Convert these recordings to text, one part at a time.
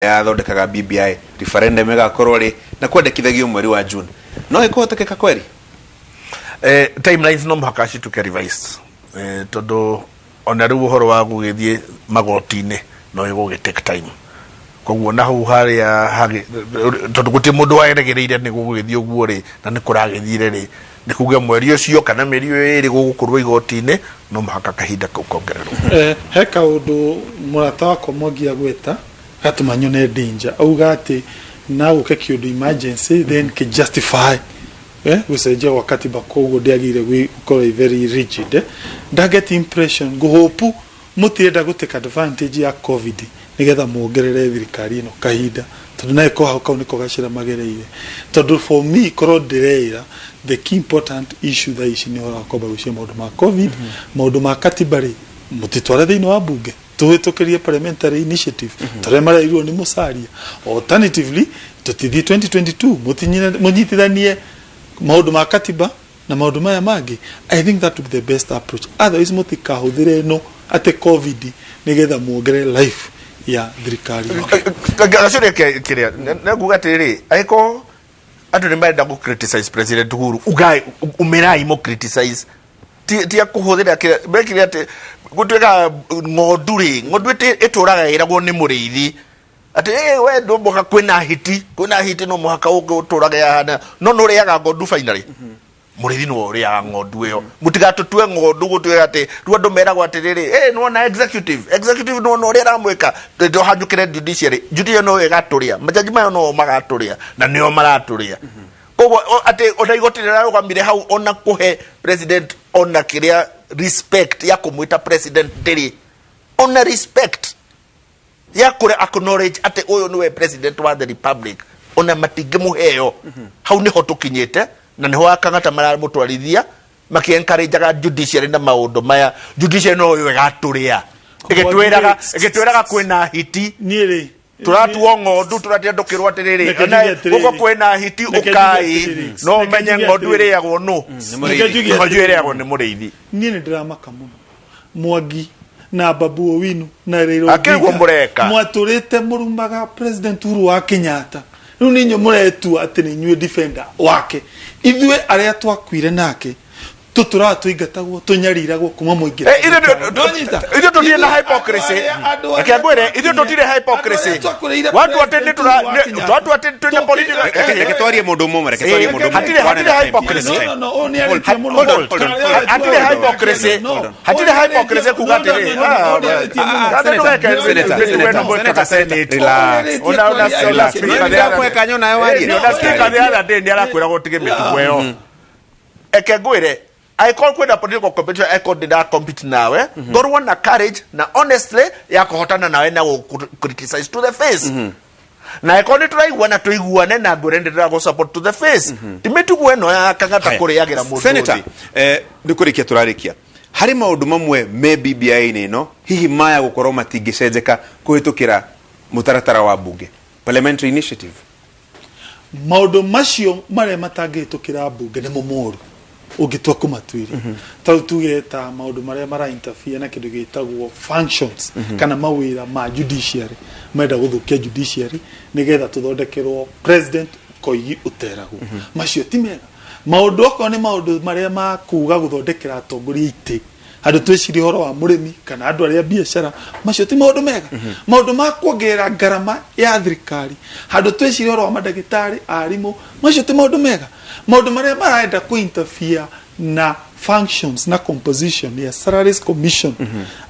Yathondekaga BBI referendum ĩgakorwo rĩ na kwendekithagio mweri wa June, no ĩkũhotekeka kweri? Timelines no mũhaka cituĩke revised, tondũ ona rĩu ũhoro wa gũgĩthiĩ magoti-inĩ no ĩgũgĩ take time. Koguo na hau harĩa tondũ gũtirĩ mũndũ waeregereire nĩ gũgũgĩthiĩ ũguo rĩ, na nĩ kũragĩthire rĩ, nĩ kuga mweri ũcio kana mĩeri ĩyo ĩrĩ gũgũkorwo igoti-inĩ, no mũhaka kahinda kau kongererwo. He kaũndũ mũrata wakwa Mwangi agweta gatũma nyone danger. Auga atĩ na gũke kĩũndũ emergency, then kĩ justify gũcenjia gwa katiba, koguo ndĩagĩrĩire gũkorwo ĩ very rigid. Ndaget impression ngũhopu mũtirenda gũ take advantage ya COVID nigetha muongerere thirikari ĩno kahinda, tondũ nayo ko hau kau nĩko gacĩra magereire. Tondũ for me, korwo ndĩreĩra, the key important issue thaa ici nĩ ũhoro wa kwamba gwĩciria maũndũ ma COVID. Maũndũ ma katiba rĩ, mũtitware thĩinĩ wa bunge, tũhĩtũkĩrie parliamentary initiative tũrĩa marerirwo nĩ Musalia. Alternatively, tũtithiĩ 2022, mũnyitithanie maũndũ ma katiba na maũndũ maya mangĩ. I think that would be the best approach. Otherwise, mũtikahũthĩre ĩno atĩ COVID nĩgetha muongerere life ya thirikari ĩno. Gacuria kĩrĩa nĩ nguga atĩrĩrĩ, angĩkorwo andũ nĩ marenda gũ criticize President Uhuru, ugai, umĩrai mũ criticize, ti kũhũthĩra kĩrĩa mekire atĩ gũtuĩka ng'ondu rĩ, ng'ondu ĩtũraga ĩragwo nĩ mũrĩithi atĩ, "Ĩ, we no mũhaka kwĩna hiti, no mũhaka ũtũrage yahana." No nĩ ũrĩaga ng'ondu, finally mũrĩithi nĩwe ũrĩaga ng'ondu ĩyo. Mũtigatũtue ng'ondu gũtuĩka atĩ rĩu andũ meragwo atĩrĩrĩ, "Ĩ, nĩwona executive, nĩwona ũrĩa aramwĩka, ndũhanyũkĩre judiciary." Judiciary no ĩgatũrĩa, majaji mayo no magatũrĩa na nĩo maratũrĩa. Koguo atĩ ona igoti rĩrarũgamire hau, ona kũhe president ona kĩrĩa respect ya kũmwĩta president ndĩrĩ, ona respect ya kũrĩ acknowledge atĩ ũyũ nĩwe president wa the republic, ona matingĩmũheo. Hau nĩho tũkinyĩte na nĩho akang'ata maramũtwarithia makĩ-encourageaga judiciary na maũndũ maya. Judiciary no yo ĩgatũrĩa, ĩgĩtwĩraga kwĩna hiti. Niĩ rĩ, Tũratuo ng'ondu, tũratia ndũkĩrwo atĩrĩrĩ, Reke ona njuge atĩrĩrĩ. gũkũ kwĩna hiti, Reke njuge ũkai. atĩrĩrĩ. No Reke ũmenye njuge ng'ondu atĩrĩrĩ. ĩrĩagwo nũ? Reke njuge Ng'ondu atĩrĩrĩ. ĩrĩagwo nĩ mũrĩithi. Niĩ nĩ ndĩramaka mũno, Mwangi na Babu Owino na Raila Akĩrĩ guo Odinga. mũreka. Mwatũrĩte mũrumaga President Uhuru wa Kenyatta, rĩu nĩ inyuĩ mũretua atĩ nĩ inyuĩ defender wake. Ithuĩ arĩa twakuire nake tũtũraga tũingatagwo, tũnyariragwo kuma mũingĩra. Ndonyita. Ithuĩ tũtirĩ na hypocrisy. Reke ngwĩre, ithuĩ tũtirĩ hypocrisy. Watu atĩ nĩ twatu atĩ twĩna political Reke twarie mũndũ ũmwe, reke twarie mũndũ ũmwe. Hatirĩ hypocrisy. No, no, no, ũyũ nĩ arĩtie mũno. Hold on, hold on. Hatirĩ hypocrisy. Hatirĩ hypocrisy kuga atĩrĩ, Senator, Senator, Senator, relax. Ona Relax. Ndakũhe kanya nawe warie. Ona speaker the other day nĩ arakwĩra gũtige mĩtugo ĩyo. Eke ngwĩre, angĩkorwo kwĩna political competition, angĩkorwo ndĩra compete nawe, ngorwo na courage na honestly ya kũhotana nawe na gũ criticize to the face, na angĩkorwo nĩ tũraiguana, tũiguane, na ngwĩre nĩ ndĩragũ support to the face. Ti mĩtugo ĩno ya kang'ata Haya. kũrĩagĩra mũndũ Senator, thĩ. Nĩ kũrĩkia tũrarĩkia, harĩ maũndũ mamwe me BBI-inĩ ĩno hihi maya gũkorwo matingĩcenjeka kũhĩtũkĩra mũtaratara wa bunge, parliamentary initiative? Maũndũ macio marĩa matangĩhĩtũkĩra mbunge nĩmo moru ũngĩtua kũmatuĩria. Tarĩu tuge ta maũndũ marĩa mara interfere na kĩndũ gĩtagwo functions kana mawĩra ma judiciary, marenda gũthũkia judiciary nĩgetha tũthondekerwo president koigi ũteragwo, macio ti mega. Maũndũ okorwo nĩ maũndũ marĩa ma kuga gũthondekera atongoria itĩ handũ twĩcirie ũhoro wa mũrĩmi kana andũ arĩa biacara, macio ti maũndũ mega. Maũndũ ma kuongerera ngarama ya thirikari handũ twĩcirie ũhoro wa mandagĩtarĩ, arimũ, macio ti maũndũ mega. Maũndũ marĩa marenda kũ interfere na functions na composition ya Salaries Commission,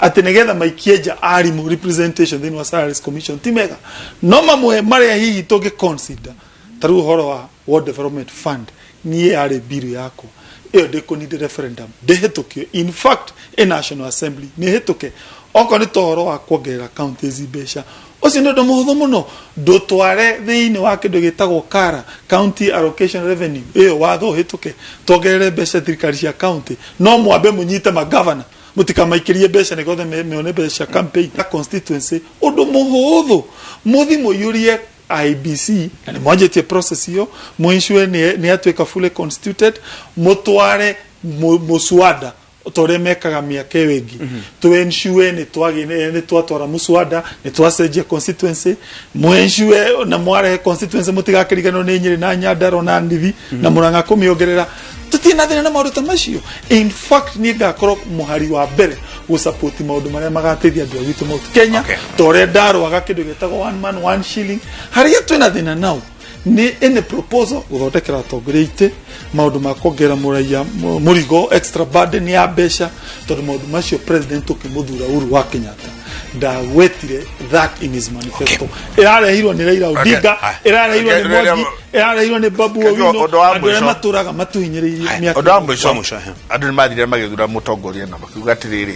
atĩ nĩgetha maikie nja arimũ representation thĩinĩ wa Salaries Commission, ti mega. No mamwe marĩa hihi tũngĩ consider, ta rĩu ũhoro wa World Development Fund, niĩ yarĩ bill yakwa ĩyo ndĩkũninde referendum ndĩhĩtũkio. In fact, ĩ National Assembly nĩ ĩhĩtũke. Okorwo nĩ ta ũhoro wa kuongerera counties mbeca, ũcio nĩ ũndũ mũhũthũ mũno, ndũtware thĩinĩ wa kĩndũ gĩtagwo CARA, County Allocation Revenue, ĩyo watho ũhĩtũke tuongerere mbeca thirikari cia county. No mwambe mũnyite magavana, mũtikamaikĩrie mbeca nĩgetha mone mbeca cia campaign na constituency. Ũndũ mũhũthũ, mũthi mũiyũrie IEBC, na nĩ mwanjĩtie process ĩyo, mũincue nĩ yatuĩka fully constituted, mũtware mũswada. Ta ũrĩa mekaga mĩaka ĩyo ĩngĩ, tũ ensure nĩ twagĩ nĩ twatwara muswada, nĩ twacenjia constituency, mu ensure na mwarehe constituency mũtigakĩriganĩrwo nĩ Nyĩrĩ na Nyandarua na Nithi na Murang'a kũmĩongerera. Tũtirĩ na thĩna na maũndũ ta macio. In fact, niĩ ngakorwo mũhari wa mbere gũsupport maũndũ marĩa magateithia andũ a gwitũ Mount Kenya, ta ũrĩa ndarwaga kĩndũ gĩtagwo one man one shilling. Harĩa twĩna thĩna nao nĩ any proposal gũthondekera atongoria itĩ maũndũ ma kuongerera mũraia mũrigo, extra burden ya mbeca, tondũ maũndũ macio president ũkĩmũthura Uhuru wa Kenyatta ndagwetire that in his manifesto. Ĩrarehirwo nĩ Raila Odinga, ĩrarehirwo nĩ Mwangi, ĩrarehirwo nĩ Babu Kajua, Owino, ũndũ wa andũ arĩa mũico. matũraga matuhinyĩrĩirie mĩaka Ũndũ wa ĩyo. mũico, Wa mũico, eh. Andũ nĩ mathire magĩthura mũtongoria na makiuga atĩrĩrĩ,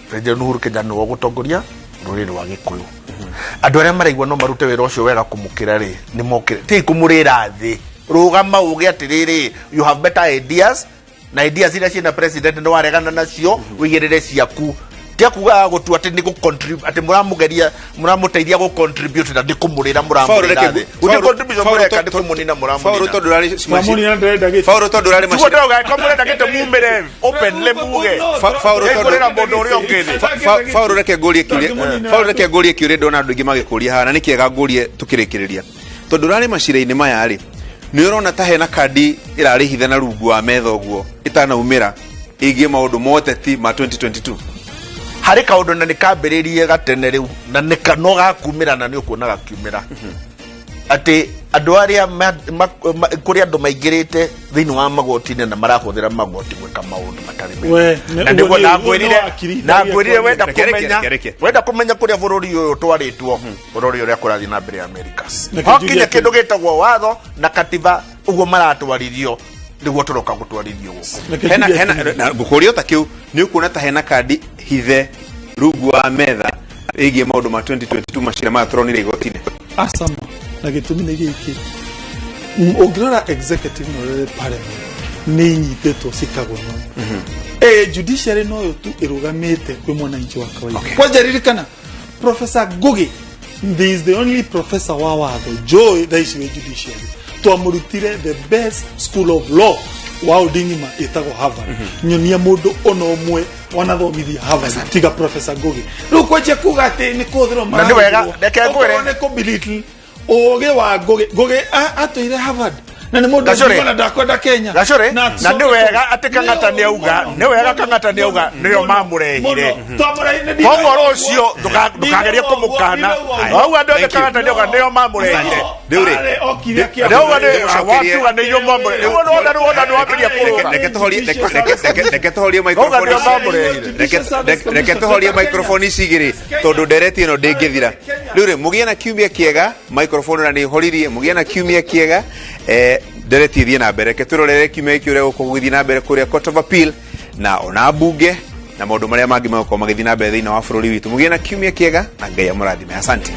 President Uhuru Kenyatta nĩwe ũgũtongoria rũrĩrĩ rwa Gĩkũyũ. Andũ arĩa maraigua no marute wĩra ũcio wega kũmũkĩra rĩ, nĩ mokĩre. Ti kũmũrĩra thĩ, rũgama uge atĩrĩrĩ, you have better ideas, na ideas iria ciĩna president nĩ waregana nacio, wĩigĩrĩre ciaku. Tia kuga gũtua atĩ nĩ gũ atĩ mũramũgeria, mũramũteithia gũ contribute, na nĩ kũmũrĩra mũramũrĩra thĩ. Gũtirĩ contribution mũreka, nĩ kũmũnina Paul mũramũnina. Tondũ ũrarĩ Twamũnina, ndĩrenda gĩtĩ. Paul tondũ ũrarĩ Tiguo ndĩrauga, ko mũrenda gĩtĩ mumĩre openly muge. Paul Ĩkũrĩra mũndũ ũrĩa ũngĩ thĩ. Paul, reke ngũrie kĩũria. Paul, reke ngũrie kĩũria. Ndona andũ aingĩ magĩkũria haha na nĩ kĩega ngũrie tũkĩrĩkĩrĩria, tondũ ũrarĩ macira-inĩ maya rĩ, nĩ ũrona ta hena kandi ĩrarĩ hithe na rungu wa metha ũguo ĩtanaumĩra ĩgiĩ maũndũ ma ũteti ma 2022? Harĩ kaũndũ na nĩ kambĩrĩrie gatene rĩu na nĩ no gakumĩra na nĩ ũkuona gakiumĩra atĩ andũ arĩa kũrĩ andũ maingĩrĩte thĩinĩ wa magoti-inĩ na marahũthĩra magoti gwĩka maũndũ matarĩ mega. We, Na nĩguo ũguo ndangwĩrire nĩ wakiri. Ndangwĩrire wenda Reke, reke, kũmenya reke, reke. wenda kũmenya kũrĩa bũrũri ũyũ ũtwarĩtwo, bũrũri ũrĩa kũrathiĩ na mbere America, Reke hakinya njuge kĩndũ gĩtagwo watho na katiba ũguo maratwarithio nĩguo tũroka gũtwarithio gũkũ. Reke Hena njuge hena atĩrĩrĩ. na ngũkũria ta kĩu, nĩ ũkuona ta hena kandi hithe rungu wa metha ĩgiĩ maũndũ ma 2022, macira maya tũronire igoti-inĩ? Acama, na gĩtũmi nĩ gĩkĩ. Ũngĩrora executive na ũrore parliament, nĩ inyitĩtwo cikagonywo. Judiciary noyo tu ĩrũgamĩte kwĩ mwananchi wa kawaida. Kwanja ririkana Professor Ngugi, this is the only professor wa watho njũĩ thaa ici wĩ judiciary twamũrutire the best school of law wa ũnding'ima ĩtagwo Harvard. Nyonia mũndũ ona ũmwe wanathomithia Harvard tiga Professor Ngugi. Rĩu kwanjia kuga atĩ nĩ kũhũthĩrwo Na nĩ wega, marahũthĩrwo, reke ngwĩre. okorwo nĩ kũ belittle ũgĩ wa Ngugi. Ngugi atũire Harvard na nĩ mũndũ Gacũrĩ. ũngiuga na ndakwenda Kenya. Gacũrĩ, na nĩ wega atĩ Kang'ata Nĩ nĩ auga, mũno, nĩ wega mũno, Kang'ata nĩ auga, mũno, nĩo mũno, mamũrehire. mũno. Twamũrehire, Koguo rũciũ ndũkagerie kũmũkana. Hau andũ othe Thank you. Kang'ata nĩ auga nĩo mamũrehire. Rĩu rĩ, Rĩu andũ Ndĩmũcokerie- wakiuga nĩ inyuĩ mwamũrehire. Rĩu wona rĩu wona nĩ wambĩrĩria kũrũra. Reke tũhorie reke tũhorie Koguo microphone nĩo ici. mamũrehire. Reke tũhorie microphone ici igĩrĩ tondũ ndereti ĩno ndĩngĩthira. Rĩu rĩ, mũgĩe na kiumia kĩega. Microphone na nĩ horirie. Mũgĩe na kiumia kĩega. Ndereti ĩthiĩ na mbere. Reke twĩrorere kiumia gĩkĩ ũrĩa gũkorwo gũgĩthiĩ na mbere kũrĩa Court of Appeal na ona mbunge na maũndũ marĩa mangĩ megũkorwo magĩthiĩ na mbere thĩinĩ wa bũrũri witũ. Mũgĩe na kiumia kĩega na Ngai amũrathime. Asante.